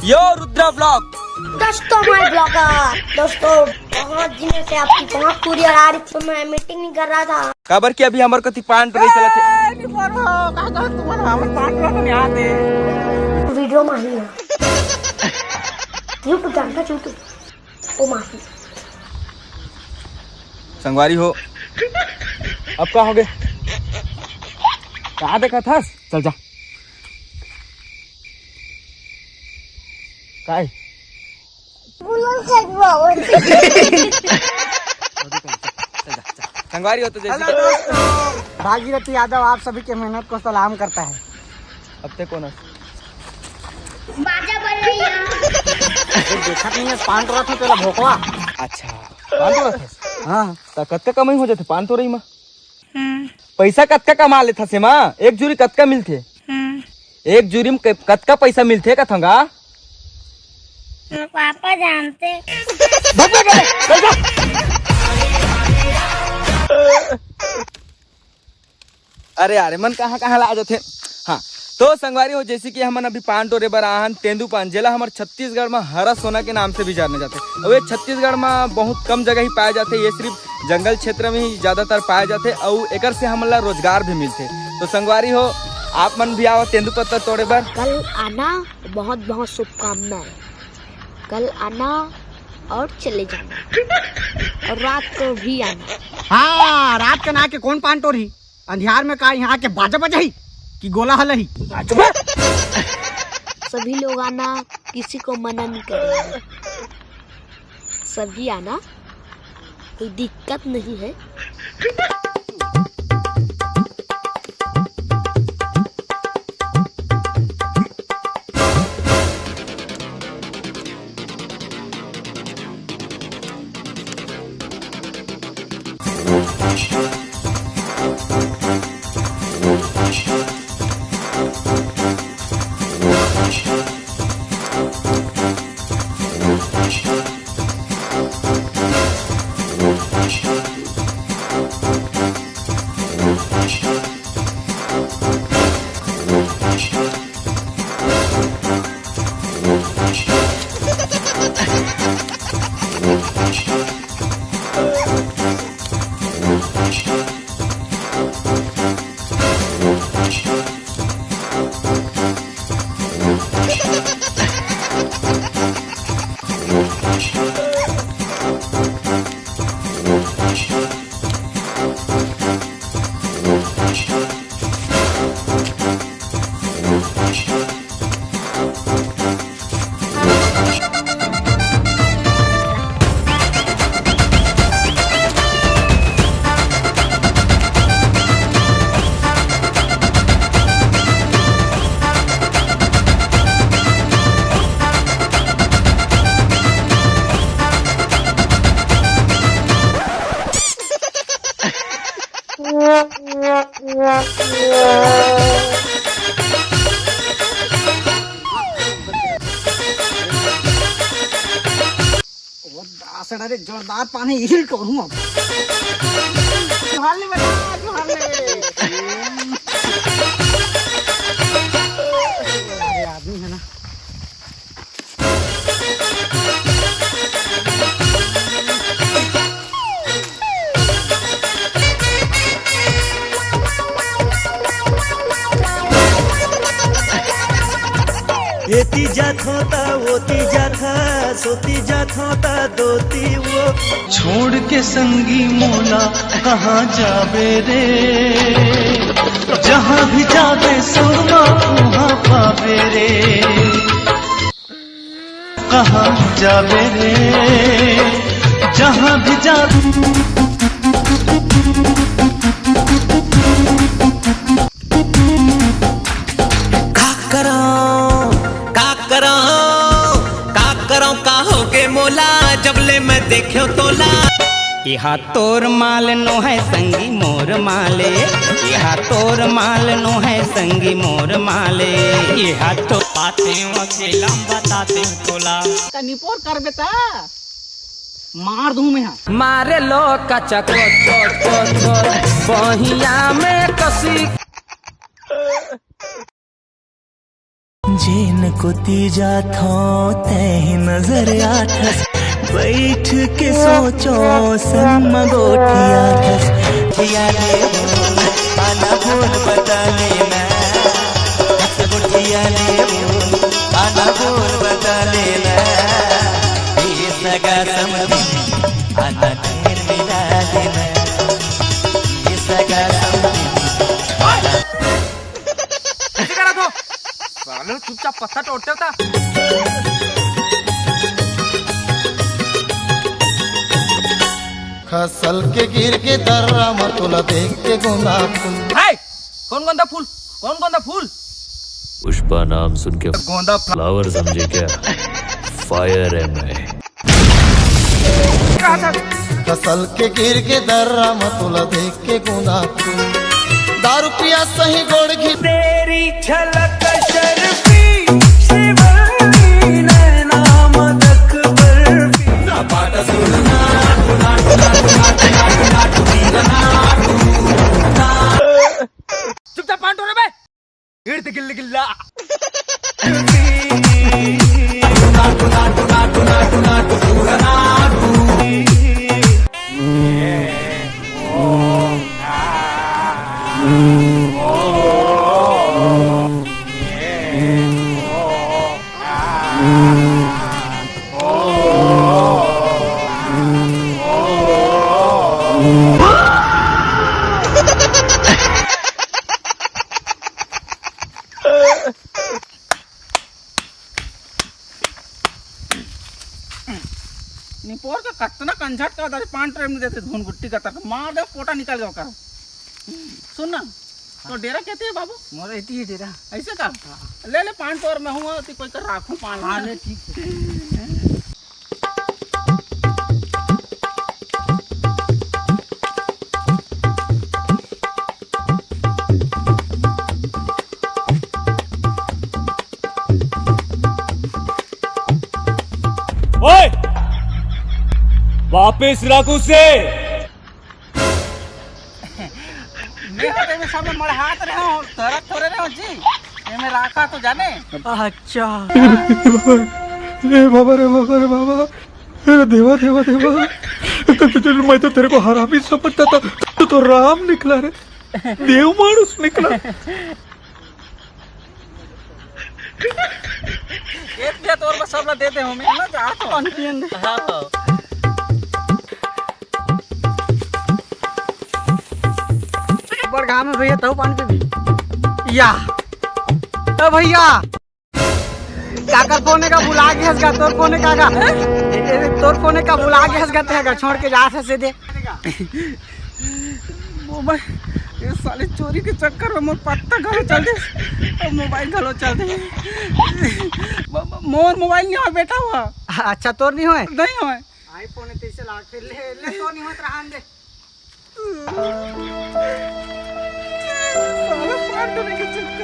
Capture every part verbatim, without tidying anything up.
यो Rudra blog. दोस्तों, मैं blogger. दोस्तों, बहुत दिनों से आपकी बहुत कुरियर आ रही थी, तो मैं मीटिंग नहीं कर रहा था। काबर कि अभी हमर कति पान टोरई चलत हे। ए, नहीं बोल रहा, कहाँ, कहाँ तुम लोग हमर पान टोरा तो नहीं आते। वीडियो में ही है। YouTube जानता, YouTube। ओ माही। संगवारी हो, अब का होगे? कहाँ देखत हस? चल जा। काय? संगवारी हो तो जैसे हेलो दोस्तों, भागीरथी यादव आप सभी के मेहनत को सलाम करता है। अब ते कौन है? बाजा बज रही है। अरे देखत नहीं है, पान टोरा था तेरा भोकवा। अच्छा, पान टोरा था? हाँ। त कतका कमाई हो जाथे पान टोरई मा? हम्म। पैसा कतका कमा लेथस एमा? एक जुरी कतका मिलथे? हम्म। एक जुरी म क-, कतका पैसा मिलथे कथंव गा? पापा जानते। भग, भग, भग, भग, भग। अरे यार, मन कहाँ कहाँ ला जाथे। हाँ, तो संगवारी हो, जैसे कि हमन अभी पान टोरे बर आहन, तेंदू पान, जेला हमर छत्तीसगढ़ म हरा सोना के नाम से भी जाने जाथे। अउ ये छत्तीसगढ़ म बहुत कम जगह ही पाए जाथे, ये सिर्फ जंगल क्षेत्र में ही ज्यादातर पाए जाथे, अउ एकर से हमन ला रोजगार भी मिलथे। तो संगवारी हो, आप मन भी आवा तेंदू पत्ता तोड़े बर। कल आना, बहुत बहुत शुभकामनाएं। कल आना और चले जाना, और रात को भी आना। हाँ, रात के ना के कौन पान टोरही? अंधियार में का यहाँ के बाजा बजाही कि गोला हलही? सभी लोग आना, किसी को मना नहीं करेंगे। सभी आना, कोई दिक्कत नहीं है। ओ दासड़ा रे, जोरदार पानी हिल टोरू अब। जोहार ले बेटा, जोहार ले। अरे आदमी है ना। एती जाथों ता ओती जाथस, ओती जाथों ता दोती वो। छोड़ के संगी मोला कहाँ जाबे रे, जहाँ भी जाबे सुरमा उहाँ पाबे रे। कहाँ जाबे रे, जहाँ भी जाबे। का करंव, का करंव, का करंव, का होगे मोला, जब ले मैं देखेंव तोला। एहा तोर माल नोहे संगी मोर माले, एहा तोर माल नोहे संगी मोर माले, एहा तो पातेंव अकेला बतातेंव तोला। का निपोर करबे त मार दूं मैं हा। मारे लो कचक, बहिया में कसी। जेन कोती जाथो तेही नजर आथस, बैठ के सोचो संग म गोठियाथस। गोठिया ले वो, आना बोल बता लेना। गोठिया ले वो, आना बोल बता लेना। ये सगा समधी, आना ढेर मिला लेना। ये सगा समधी, आना। ऐसे करा तो। सालो चुपचाप पत्ता तोड़ते होता। खसल के गिर के दर्रा म तोला देख के गोंदा फूल। हाय! कौन गोंदा फूल? कौन गोंदा फूल? पुष्पा नाम सुन के गोंदा फ्ला- फ्लावर समझे क्या? फायर है मैं। कहा था? खसल के गिर के दर्रा म तोला देख के गोंदा फूल। दारू पिया सही गोड़ घी तेरी झलक शर्फी, शिवानी नैना मदक बर्फी। चुपचाप पान टोरे बे। इर्द गिल्ल गिल्ला। निपोर के कतना कंझट का दस पान ट्रेन में देते धुन गुट्टी का तक मार दे, पोटा निकल गया कर। सुन ना, तो डेरा कहते हैं बाबू? मोर एती ही डेरा। ऐसे का? हाँ। ले ले पान तो और मैं हूँ, तो कोई कर राखू पान। हाँ, ले, ठीक है। ओए! वापस रख उसे। मैं होते में सब मड़हात रहे हो, तरत थोड़े रहे हो जी। ये मैं राखा तो जाने। अच्छा। रे बाबा, रे बाबा, रे बाबा। अरे देवा, देवा, देवा। तो, तो, तो, मैं तो तेरे को हरामी समझता था, तू तो राम निकला रे, देव मानुस निकला। एक पिया तोर बस सबला दे दे हूँ मैं ना, जा तो। पानी पियन दे। हाँ, हाँ। बड़ घाम है भैया, तहु पानी पीबी? या। ए भैया, काकर फोन का बुला के हंस गा, तोर फोन का गा। ए, ए, तोर फोन का बुला के हंस गा, ते गा छोड़ के जा से दे। मोबाइल, ये साले चोरी के चक्कर में मोर पत्ता घलो चल दे, और मोबाइल घलो चल दे। ब-, ब-, मोर मोबाइल नहीं हो बेटा हुआ। अच्छा, तोर नहीं होए? नहीं होए। iPhone है, तैसे लाग, फिर ले, ले, तो नहीं होत रहा, दे। साला पांडु नहीं कर सकता।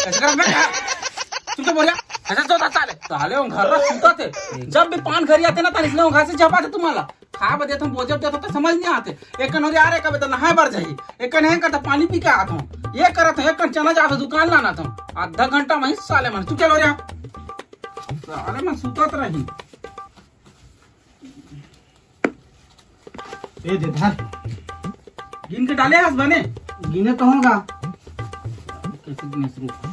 ऐसे कर, मैं कहा, तुम तो बोलिया, ऐसे तो साले, साले वो घर रख सुता थे। जब भी पान घर आते ना, तानिस ले वो घर से जब आते तुम्हाला। खा बदे तुम बोझे देते तो समझ नहीं आते। एक कन हो रहा रे, कभी तो नहाए बर जाही। एक कन है करता पानी पी के आत हूँ। ये करत हूँ, एक कन चना जाके दुकान लाना था। आधा घंटा में ही साले मन, तू क्या लो रहा? साले मन सुतत रही। ए दे धर। गिन के डाले हस बने? गिने तो होगा। कैसे गिने शुरू?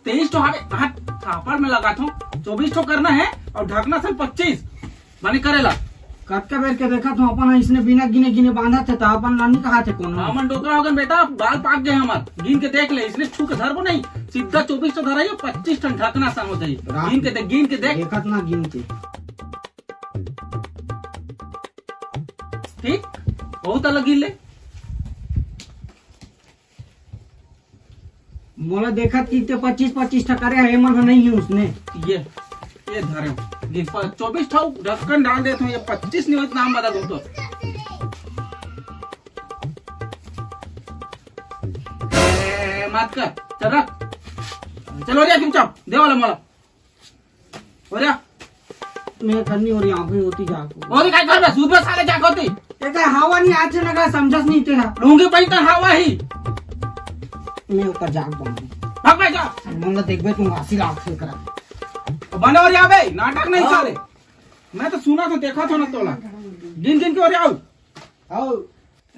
तेईस ठो हवे, हाँ, थापड़ में लगा थो, चौबीस ठो करना है और ढकना सन पच्चीस, माने करेला। कतका बेर के देखत हूँ, अपन ह इसने बिना गिने गिने बांधत हे, त अपन ला नहीं कहाथे कोनो। हमन डोकरा होगन बेटा, बाल पाक गए हमर। गिन के देख ले, इसने छू के धरबो नहीं, सीधा चौबीस ठो धराई, पच्चीस ठन ढकना संग हो जाई। रात गिन के देख, गिन के देख। देखत ना गिन के। ठीक, बहुत अलग गिन ले। मोला देखत कि ते पच्चीस पच्चीस ठा करे हे, मन ह नहीं है उसने। ये, ये धरे हो। ये प-, चौबीस ठा ढक्कन डाल देत हूँ, ये पच्चीस नहीं होत, नाम बता दूँ तो। ए, मत कर, चल रख। चलो रे, चुपचाप, दे वाला मोला। हो रे। मैं करनी हो रही आंखें होती जा। और काय कर रहा? सूद में साले क्या होती? तेरा हवा नहीं आते ना का समझस नहीं तेरा। लूंगी पहन तो हवा ही। मैं ऊपर जाग बांधू। भाग भाई जा। मन ला देखबे तुम आसी लाख से करा। बने और यहाँ बे, नाटक नहीं हाँ। साले। मैं तो सुना था, देखा था ना तोला। गिन गिन के और आओ। आओ।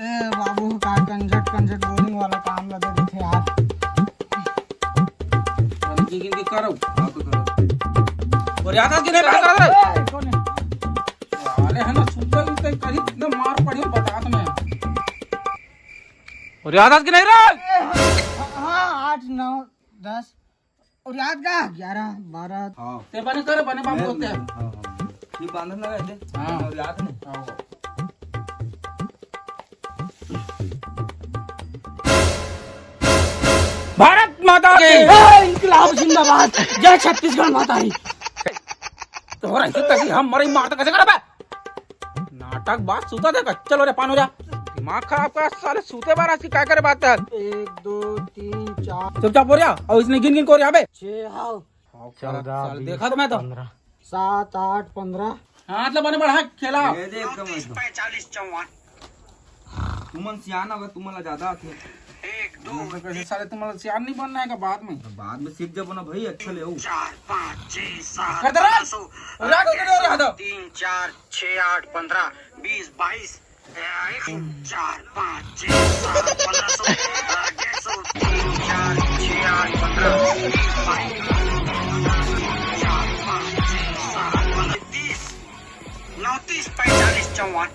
ए बाबू, का कंजट कंजट बोरिंग वाला काम लगे देखे यार। अरे गिन गिन के करो। हाँ तो करो। और याद आ कि नहीं बात कर रहे? ए, कौन है? अरे है ना, सुनते सुनते कहीं इतना मार पड़ी बता तुम्हें। और याद आ कि नहीं रे? ए, हाँ, हाँ, आठ, नौ, दस। और याद का? ग्यारह, बारह। हाँ। ते बने कर, बने बाप मैं बोलते हैं। हाँ, हाँ। ये बांधन लगा दे। हाँ। और याद नहीं। हाँ। भारत माता की। ए, इंकलाब जिंदाबाद। जय छत्तीसगढ़ माता की। तो हो रहा है, तैसे हम मरे मार तो कैसे करा बे? नाटक बात सूता दे, चलो रे, पान हो जा। दिमाग खराब कर साले, सूते बार आज की काय करे बात है? एक, दो, तीन, चार। चुपचाप हो रहा, और इसने गिन गिन को रहा बे। छह, हाँ। चौदह, साले, बीस, देखा तो मैं तो। पन्द्रह। सात, आठ, पन्द्रह। हाथ ला बने बढ़ा, खेला। ये दे एकदम, एकदम। पैंतालीस, चौवन। तुमन सियान हो, तुमन ला ज्यादा आथे। एक, दो, मतलब, कैसे साले, तुमन ला सियान नहीं बनना है का बाद में? बाद में सीख जाबो ना भाई, अच्छा ले हो। चार, पाँच, छः, सात, कर दे रहा। पन्द्रह सौ, और आगे कर दे रहा था। तीन, चार, छः, आठ, पन्द्रह, बीस, बाईस, एक, चार, पाँच, छः, सात, पन्द्रह सौ, डेढ़ सौ, तीन, चार, छः, आठ, पन्द्रह, बीस, बाईस, चार, पाँच, छः, सात, पन्द्रह, तीस, नौ, तीस, पैंतालीस, चौवन।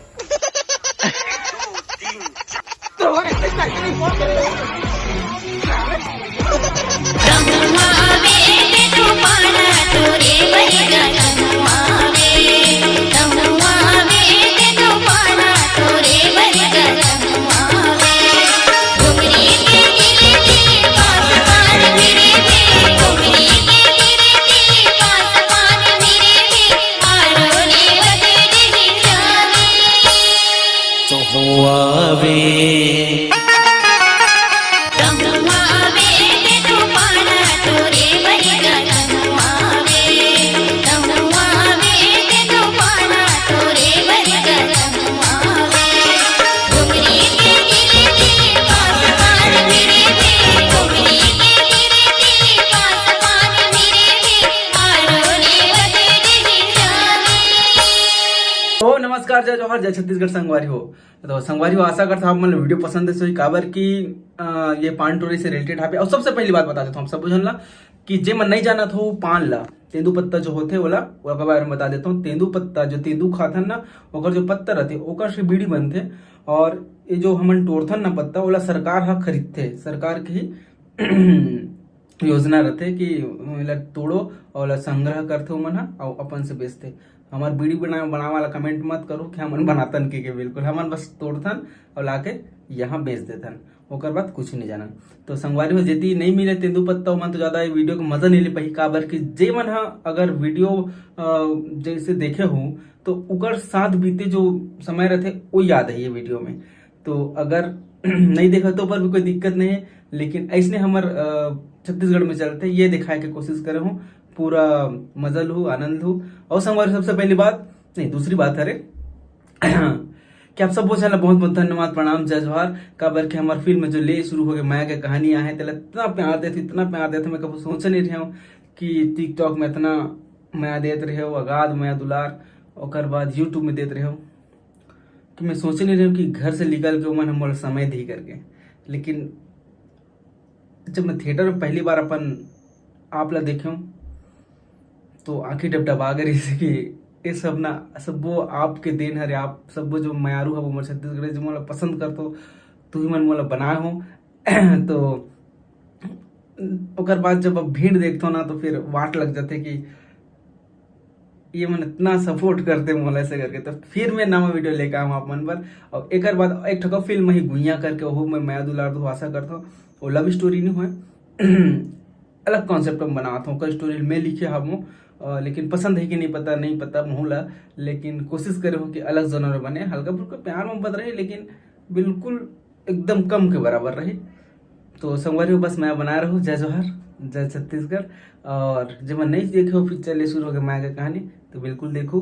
तो नमस्कार, जय जोहार, जय छत्तीसगढ़ संगवारी हो। तो संगवारी हो, आशा करता हूँ आप मन ला वीडियो पसंद आइस होही, काबर कि, अ, ये पान टोरी से रिलेटेड हावे। और सबसे पहली बात बता देता हूँ आप सब झन ला कि जे मन नहीं जानत हो पान ला, तेंदू पत्ता जो होथे ओला, ओकर बारे में बता देता हूँ। तेंदू पत्ता जो तेंदू खाथन ना, ओकर जो पत्ता रहथे ओकर से बीड़ी बनथे। और ये जो हमन टोरथन ना पत्ता, ओला सरकार ह खरीदथे, सरकार के ही योजना रथे कि एला तोड़ो और एला संग्रह करथे ओमन ह और अपन से बेचथे। हमार बीड़ी बना-, बनावे वाला कमेंट मत करो कि हमन बनातन के, के बिल्कुल, हमन बस तोड़थन और लाके यहाँ बेच देथन, ओकर बाद कुछ नहीं जानन। तो संगवारी हो, जेती नहीं मिले तेंदू पत्ता, ओमन तो ज्यादा ये वीडियो के मजा नहीं ले पाही, काबर कि जे मन ह अगर वीडियो, अ, जैसे देखे हो तो ओकर साथ बीते जो समय रहथे वो याद है ये वीडियो में। तो अगर नहीं देखा तो ओकर भी कोई दिक्कत नहीं है, लेकिन ऐसने हमर, अ, छत्तीसगढ़ में चलथे, ये दिखाए के कोशिश करे हूँ, पूरा मजा लू, आनंद लू। और संगवारी, सबसे पहली बात, नहीं, दूसरी बात है रे कि आप सबो झन ला बहुत बहुत धन्यवाद, प्रणाम, जय जोहार। काबर कि हमर फिल्म जो ले शुरू हो गए, मया के कहानी आहे, तेला इतना प्यार देथे, इतना प्यार देथे, मैं कभी सोचे नहीं रहे हूँ कि TikTok में इतना मया देत रहे हो, अगाध मया दुलार, ओकर बाद YouTube में देत रहे हो। कि मैं सोचे नहीं रहे हूँ कि घर से निकल के ओमन ह मोला समय दी करके। लेकिन जब मैं थिएटर में पहली बार अपन आप ला देखे हूँ, तो आँखी डबडबा गए रहिस कि ये सब ना, सबो आपके देन हरे। आप सबो जो मयारू हवो मोर छत्तीसगढ़, जो मोला पसंद करथो, तुही मन मोला बनाए हो। तो ओकर बाद जब अब भीड़ देखथो ना, तो फिर वाट लग जाथे कि ये मन इतना सपोर्ट करते मोला, ऐसे करके। तो फिर मैं नवा वीडियो लेके आऊँ आप मन बर। और एकर बाद एक ठो फिल्म ही गुइया करके, ओहू में मया दुलार दो, आशा करथो। वो लव स्टोरी नहीं होय, अलग कॉन्सेप्ट में बनात हूँ। ओकर स्टोरी मैं लिखे हवँ, अ, लेकिन पसंद है कि नहीं पता, नहीं पता महू ला। लेकिन कोशिश करे हूँ कि अलग जॉनर में बने, हल्का फुल्का प्यार मोहब्बत रहे, लेकिन बिल्कुल एकदम कम के बराबर रहे। तो संगवारी हो, बस मया बनाए रहो। जय जोहार, जय छत्तीसगढ़। और जब नहीं देखे हो पिक्चर ले शुरू हो गए मया के कहानी, तो बिल्कुल देखो।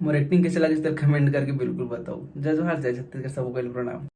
मोर एक्टिंग कैसे लगे, तो कमेंट करके बिल्कुल बताओ। जय जोहार, जय छत्तीसगढ़, सबको पहले प्रणाम।